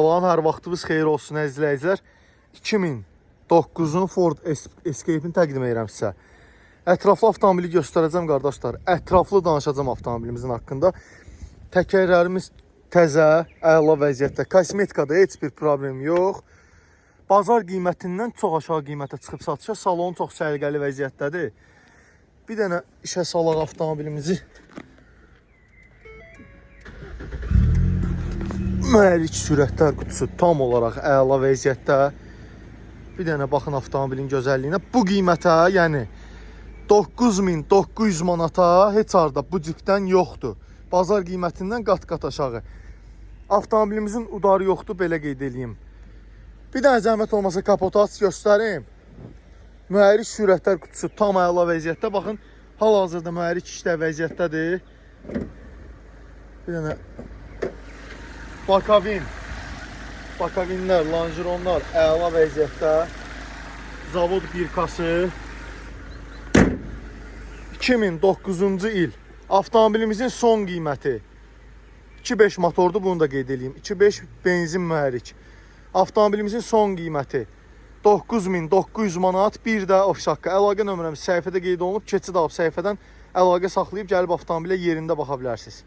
Salam, hər vaxtınız xeyir olsun əziz izləyicilər. 2009-un Ford Escape-ini təqdim edirəm sizə. Ətraflı avtomobili göstərəcəm qardaşlar. Ətraflı danışacağam avtomobilimizin haqqında. Təkərlərimiz təzə, əla vəziyyətdə. Kosmetikada heç bir problem yox. Bazar qiymətindən çox aşağı qiymətə çıxıb satışa. Salon çox səliqəli vəziyyətdədir. Bir dənə işə salaq avtomobilimizi. Mühərrik sürətlər qutusu tam olaraq əla vəziyyətdə. Bir dənə baxın avtomobilin gözəlliyinə. Bu qiymətə, yəni 9900 manata heç harda bu cipdən yoxdur. Bazar qiymətindən qat-qat aşağı. Avtomobilimizin udarı yoxdur, belə qeyd eləyim. Bir dənə zəhmət olmasa kapotu aç göstərim. Mühərrik sürətlər qutusu tam əla vəziyyətdə. Baxın, hal-hazırda mühərrik işlər vəziyyətdədir. Bir dənə Bakavin. Bakavinlər, longeronlar əla vəziyyətdə. Zavod birkası. 2009-cu il. Avtomobilimizin son qiyməti 2.5 motordur, bunu da qeyd eləyim. 2.5 benzin mühərrik. Avtomobilimizin son qiyməti 9900 manat, bir də ofis haqqı. Əlaqə nömrəmiz səhifədə qeyd olunub. Keçid alıb səhifədən əlaqə saxlayıb gəlib avtomobilə yerində baxa bilərsiniz.